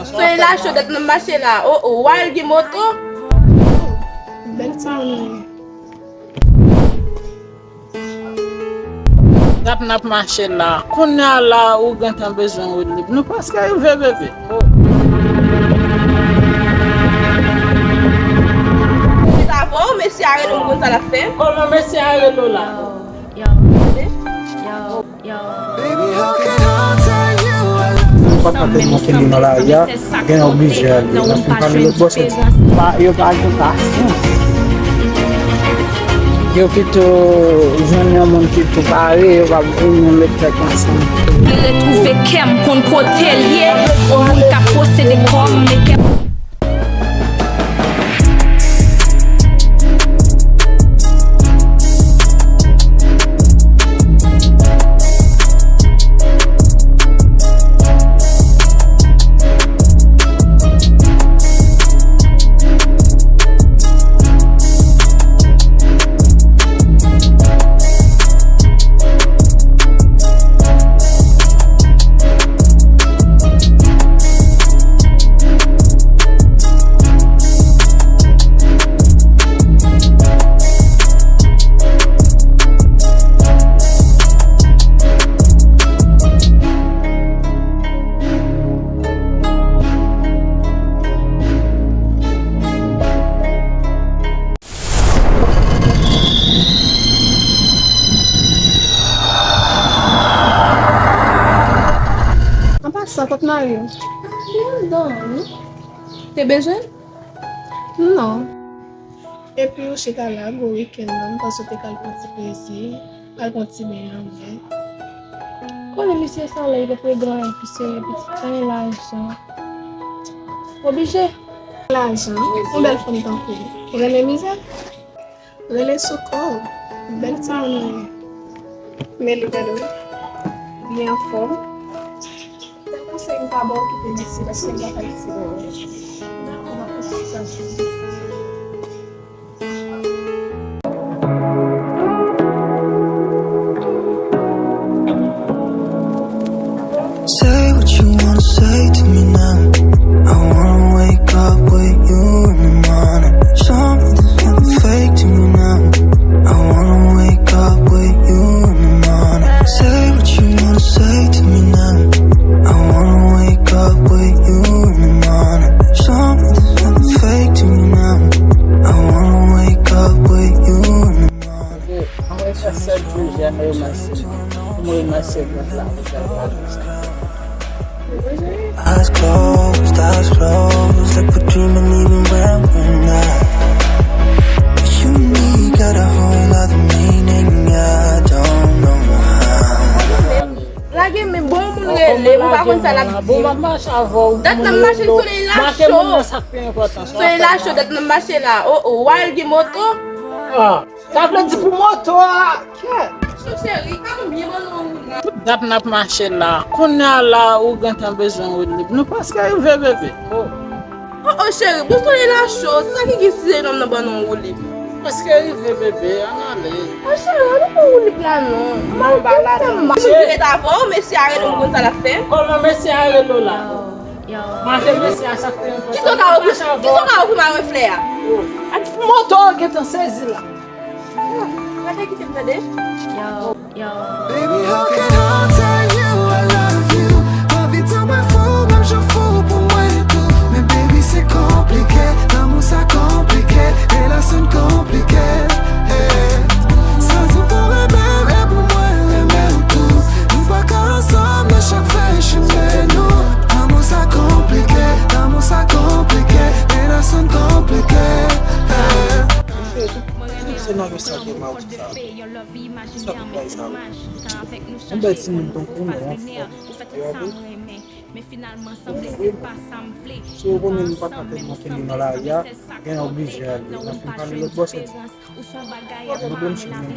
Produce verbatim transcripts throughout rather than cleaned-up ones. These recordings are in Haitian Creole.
Soyez la cho, dat n ap mache la. Oh, oh, Wild gen moto. Bèl timoun ou ye. Dat n ap mache la. Kounye a la, ou gentan bezwen woulib. Nou prèske rive, bebe. Oh. Sa va, mesye a rele m, konn sa l ap fè. Kòman mesye a rele w la? Yo, yo, yo. Baby, how can I tell you I love you? Ou pa ka tèlman kenbe nan lari a, gen oblije ale. Nan fin pale lòt bò sòti. Pa, yo pa gen pasyans. Yo pito jwenn yon moun ki tou pare, yo pa vin nou met tèt ansanm. Li retwouve kè m, konn kote l ye. On moun k ap posede kò m, men kè m. An pasan, kot mari w? Li anndan, wi. Te bezwen l? Non. Epi ou chita la, gwo wikenn nan, m panse w te ka al pran ti plezi, al pran ti beny nan mè. Konnen misye sa la, li pa fè gran anyen ki serye, pitit, pa gen lajan. Oblije. Lajan? Yon bèl fanm tankou w. Ou renmen mizè? Rele sou kò w. Bèl timoun ou ye. Men li gade w. Li anfòm. Sèl konsèy m ka ba w, kite l isi, paske l pa ka isi non. Dakò, m ap kite l isi. Say what you wanna say to me now. I wanna wake up with you in the morning. Something fake to me now. I wanna wake up with you in the morning. Say what you wanna say to me now. I wanna wake up with you in the morning. Something fake to me now. I wanna wake up with you in the morning. Mwen fè sèl jou jèn remèsye. Mwen remèsye Bondye la pou bèl kado sa. Eyes closed, eyes closed, like we're dreaming even when we're not. You and me got a whole lot of meaning, I don't know how. Lage men, bon moun rele, m pa konn sa l ap di. Dat n ap mache, solèy la cho. Solèy la cho, dat n ap mache la. Oh, oh, Wild gen moto. Sa vle di pou moto a, kè. Cho cheri, ka nou byen ban nou woulib. Tout dat n ap mache la. Kounye a la, ou gentan bezwen woulib. Nou prèske rive, bebe. Oh. Oh, oh, cheri, bon solèy la cho. Sa ki gen si se nonm nan ban nou woulib? Prèske rive, bebe. Ann ale. Oh, cheri, ann pran woulib la non. Non, ba la non. Cheri, ta fò, mesye a rele m, konn sa l ap fè. Kòman mesye a rele w la? Mache mesye a, sa k te enpòtan. Kisa w ka ofri, kisa w ka ofri maren flè a? Ak moto an gentan sezi la. Gade kite m tande. Yo, yo. Baby, how can I tell you I love you? Anvi di w mwen fou, menm jan w fou pou mwen tou. Men baby, se konplike, lanmou sa konplike, relasyon n konplike. Hey. Sa di w pa w renmen m, e pou mwen renmen w tou. Nou pa ka ansanm nan chak fè chimen nou. Lanmou sa konplike, lanmou sa konplike, relasyon n konplike. Hey. Tout se nan yon sèl demach sa. Sa pou bay sa. Yon bèl timoun tankou w, anfòm. Gade. Si w konnen nou pa ka tèlman kenbe nan lari a, gen oblije ale. Nan fin pale lòt bò sòti. Gade, nou bon chimen.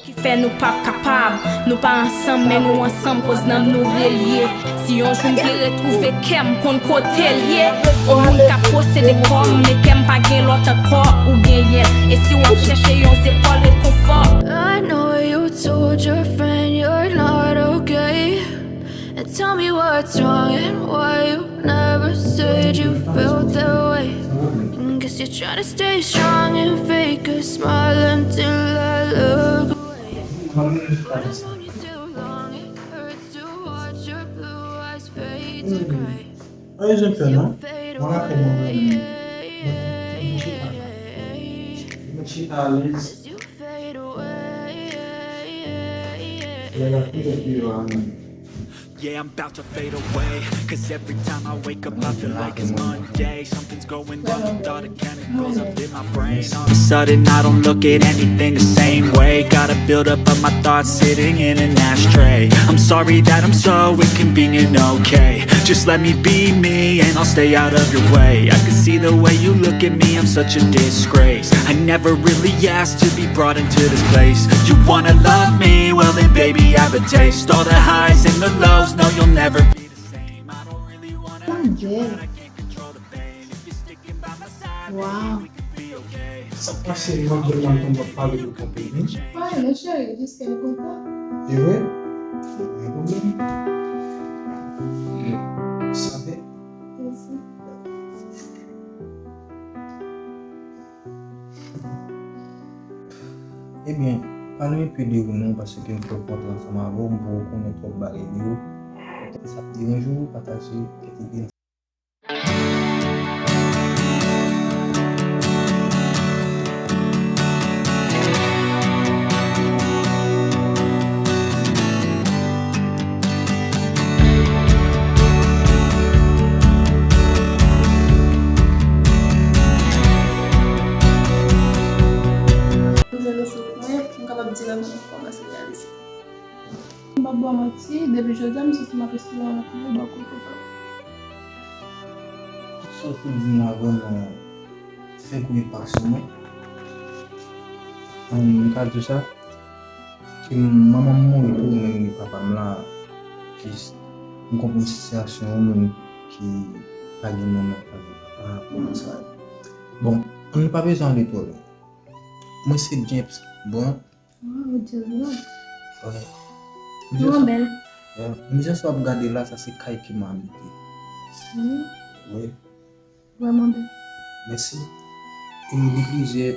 Ki fè nou p ap kapab. Nou pa ansanm, men nou ansanm, koz nanm nou relye. Si yon jou m vle retwouve kè m, konn kote l ye. On moun k ap posede kò m, men kè m pa gen lòt ankò, ou genyen l. E si w ap chèche yon zepòl rekonfò. I know you told your friend you're not okay. And Tell me what's wrong and why you never said you felt that way. And guess you're trying to stay strong and fake a smile until I look away. But I've known you too long, it hurts to watch your blue eyes fade to gray. Pa bezwen pè non. Mwen ka fè mwen menm. Mwen chita la. Mwen chita alèz. Lè la pi lè pi yo a menm. Yeah, I'm about to fade away. Cause every time I wake up, I feel like it's Monday. Something's going wrong with all the chemicals up in my brain. All of a sudden, I don't look at anything the same way. Got a buildup of my thoughts sitting in an ashtray. I'm sorry that I'm so inconvenient, okay? Just let me be me and I'll stay out of your way. I can see the way you look at me, I'm such a disgrace. I never really asked to be brought into this place. You wanna love me? Well, then, baby, I have a taste. All the highs and the lows, no, you'll never be the same. I don't really wanna hurt you, but I can't control the pain. If you're sticking by my side, baby, we could be okay. Sa k pase, m ap jwenn nan tonbe ap pale de konprann. Wi, men cheri, jiska li kontan. E vre? Gen pwoblèm. Sante. Mèsi. Ebyen, pale m enpe de ou non, paske m fè rankontre ansanm avè w, m poko konnen twòp bagay de ou. Sa ap deranje w, pataje kèk ide. M jwenn ou sou pwen, m kapab di lè m kòmanse reyalize. M p ap ba w manti, depi jodi a, m santi m ap espere yon lòt moun bò kote w. Tout sa w te di m la vrèman fè gwo enpak sou mwen. Hum, m ka di w sa, ke manman m mouri tou, men papa m la, jis m konprann sitiyasyon yon moun ki pa gen manman, pa gen papa, kòman sa ye. Bon, nou pa bezwen ale twò lwen. Mwen se James Brown. Waw, James Brown. Wi. Mizè sa, bèl. Yeah. Mizè sa w ap gade la, sa se kay ke m abite. Wi. Wi. Vrèman bèl. Mèsi. E m gen plizyè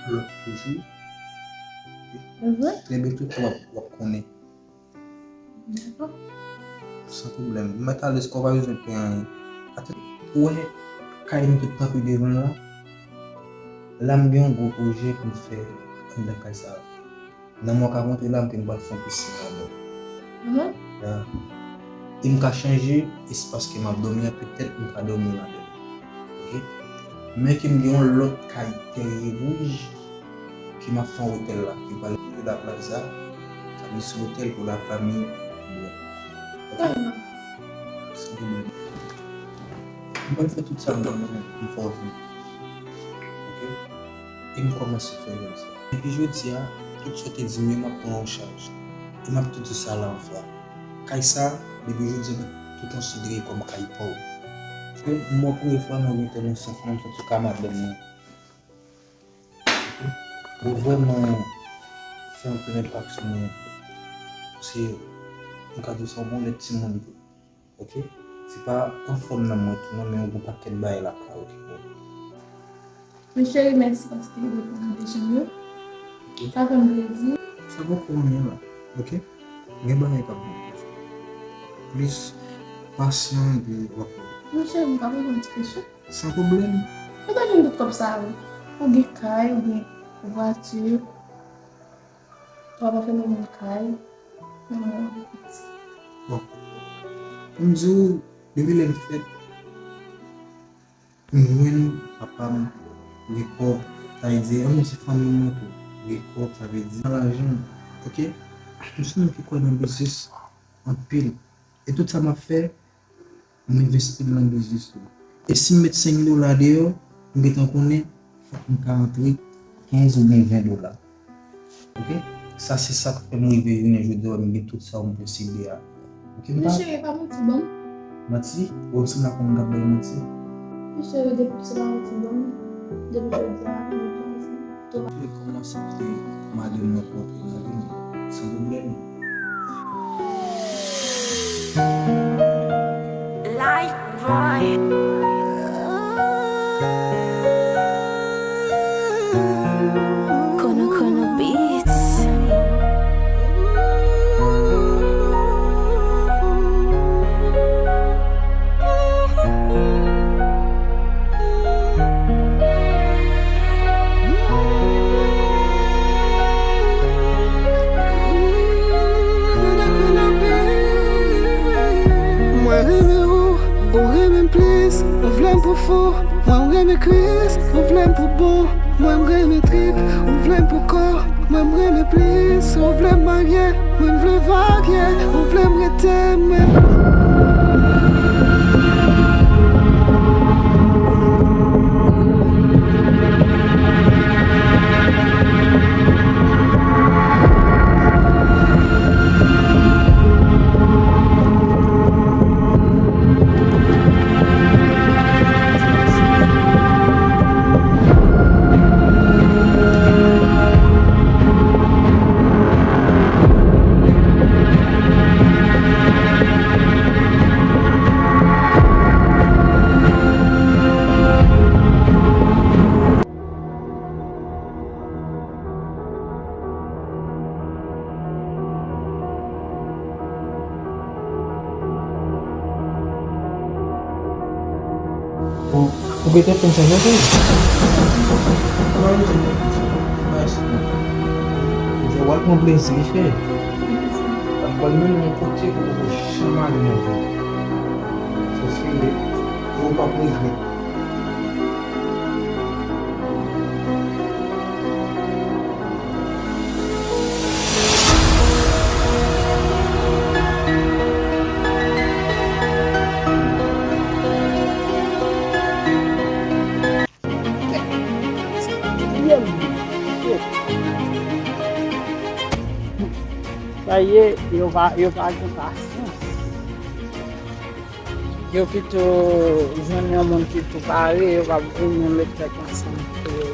lòt toujou. E vre? Trè byento w ap, w ap konnen. Dakò. San pwoblèm. M mèt alèz, kò pa bezwen pè anyen. Atè, ou wè kay m tout kanpe devan l la? La m gen yon gwo pwojè pou m fè anndan kay sa a. Nan mwa k ap rantre la, m te gen pral fè yon pisin ladan. Mwen? Ya. E m ka chanje espas ke m ap dòmi an, petèt m ka dòmi ladan. Oke? Men ke m gen yon lòt kay tè wouj ke m ap fè yon otèl la, ki pral rele La Plaza, sa vle di se otèl pou lafanmi. Oke? San pwoblèm. M pral fè tout sa m gen pou m fè w vini. Oke? E m kòmanse fè jodi a. Depi jodi a, tout sa w te di m yo, m ap pran an chaj. E m ap tou di sa la anfwa. Kay sa, depi jodi a, m ap tou konsidere kòm kay pa w. Paske m wè premye fwa nan entèvansyon sa, m santi w ka madanm mwen. Ou vrèman fè anpil enpak sou mwen. Se, m ka di w se yon bon lèt timoun tou. Oke? Se pa anfòm nan mwen tou non, men yon pakèt bagay l ap ka okipe w. Men cheri, mèsi paske w reponn kesyon m yo. Oke. Sa fè m plezi. Sa poko anyen la. Oke? Gen bagay k ap vin. Plis pasyan, epi w ap wè. Men cheri, m ka poze w yon ti kesyon? San pwoblèm. Kote w jwenn tout kòb sa yo? Ou gen kay, ou gen vwati, papa fè nou yon kay, men mwen piti. Bon. Pou m di w, depi lè m fèt, m jwenn papa m gen kòb, sa vle di, ann di fanmi mwen tou, gen kòb, sa vle di, nan lajan, oke? M se yon moun ki kwè nan biznis anpil. E tout sa m ap fè, m envesti l nan biznis tou. E si m met senk dola deyò, m gentan konnen fòk m ka antre kenz oubyen ven dola. Oke? Sa se sa k fè m rive jounen jodi a, m gen tout sa m posede a. Oke, m pa. Men cheri, pa manti ban m. Manti? Ou wè m sanble ak yon moun k ap bay manti? Men cheri, depi se pa manti ban m, depi jodi a, m tou ansanm. Cheri, kòmanse kite madanm mwen pwòp nan vi m, san pwoblèm. Kono Kono Beats. Mwen renmen ou, ou renmen m plis, ou vle m pou fou. Mwen m renmen kwis, ou vle m pou bon. Mwen m renmen trip, ou vle m pou kò. Mwen m renmen plis, ou vle m marye. Mwen m vle varye, ou vle m rete, mwen. Ou, ou gentan fè sa, jan fè? Kòman ou di mwen sa? Mèsi. Ou al pran plezi, cheri. Al pran yon kote pou ou janm ale nan vi. Sa se vre. Ou p ap regrèt. Sa ye, yo pa, yo pa gen pasyans. Yo pito jwenn yon moun ki tou pare, yo p ap vin yon lòt fèt ansanm pou yo.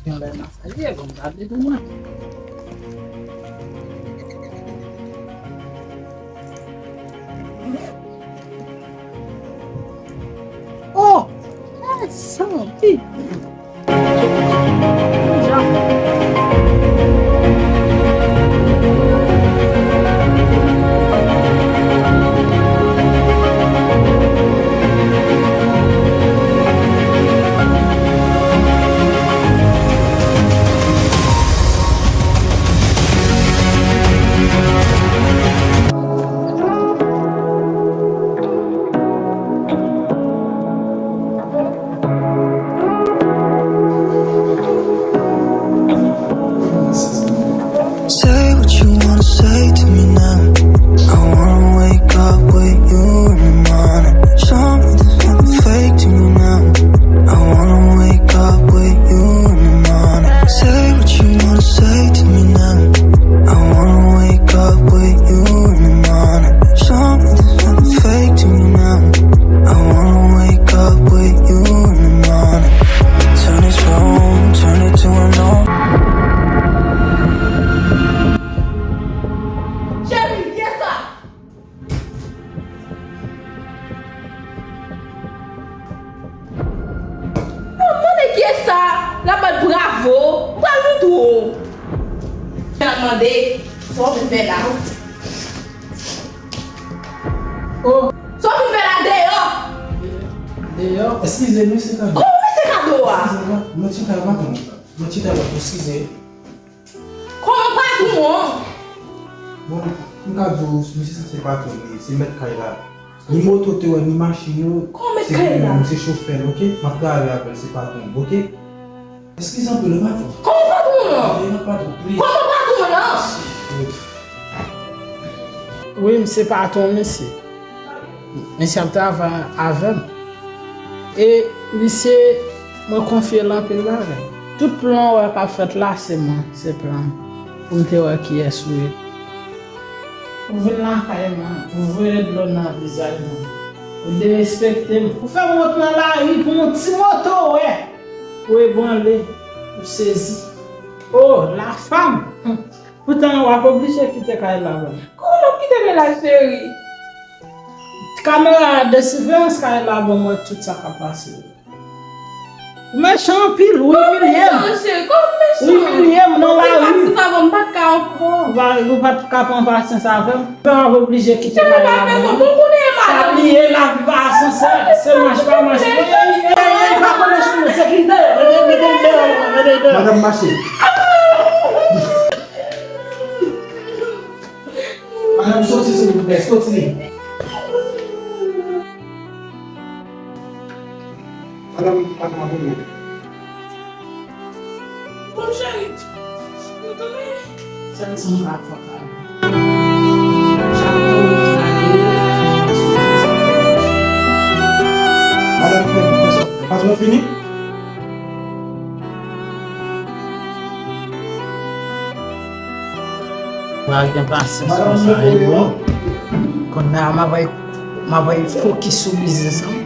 Yon lè nan salye, bon, gade pou mwen. Oh! Hey, santi! Say what you wanna say to me now. I wanna wake up with you in the morning. Show me there's nothing fake to me now. I wanna wake up with you in the morning. Say what you wanna say to me now. I wanna wake up with you in the morning. Show me there's nothing fake to me now. I wanna wake up with you in the morning. Turn this room, turn it to an old. Cheri, kiyès sa? Mwen mande kiyès sa? L ap bat bravo. M pral montre w. L ap mande sa w vin fè la. Oh. Sa w vin fè la deyò? Deyò? Eskize, mesye Kado. Kòman mesye Kado a? Eskize, mwen, mwen chita la, mwen. Mwen chita la, eskize. Kòman patwon an? Bon, m ka di w, misye sa se patwon li, se mèt kay la. Ni moto te wè, ni machin yo. Kòman mèt kay la? Se chofè l, oke? M ap travay avè l, se patwon m, oke? Eskize anpil, patwon. Kòman patwon an? Patwon, please. Kòman patwon an? Wi, misye patwon misye. Misye ap travay avè m. E misye, mwen konfye l anpil bagay. Tout plan w wè k ap fèt la, se mwen, se plan m. Pou m te wè kiyès ou ye. Ou vin lakay mwen, ou voye dlo nan vizaj mwen. Ou derespekte m. Ou fè m wont nan lari pou yon ti moto w wè. Ou ebranle, ou sezi. Oh, la femme! Poutan, w ap oblije kite kay la, bon. Kòman m ap kite men la, cheri? Kamera de siveyans kay la, bon, mwen tout sa k ap pase. Ou mechan anpil, ou imilye m. Kòman m mechan, cheri? Kòman m mechan? Ou imilye m nan lari. Ou pa t ka ankò. Ou pa, ou pa t ka pran pasyans avè m. Fè w ap oblije kite kay la, bon. Cheri, pa fè sa, bon, konnen e madanm. Pa bliye lavi pa asansè, se mach pa mach. Ey, ey, ey, pa konnen sou mwen, sekirite, mete, mete l deyò, mete l deyò. Madanm mache. Madanm, soti, silvouplè, soti. Madanm, madanm, madanm. Bon, cheri, nou tounen. Sèl sa m ka fè, ka. Madanm, fè, fè sa. Patwon fini? Pa gen pasyans konsa, e bon. Kounye a, m ap, m ap fokis sou biznis lan.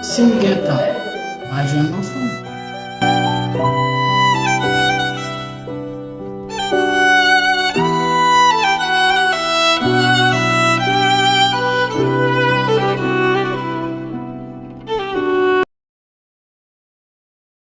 Si m gen tan, m a jwenn yon fanm.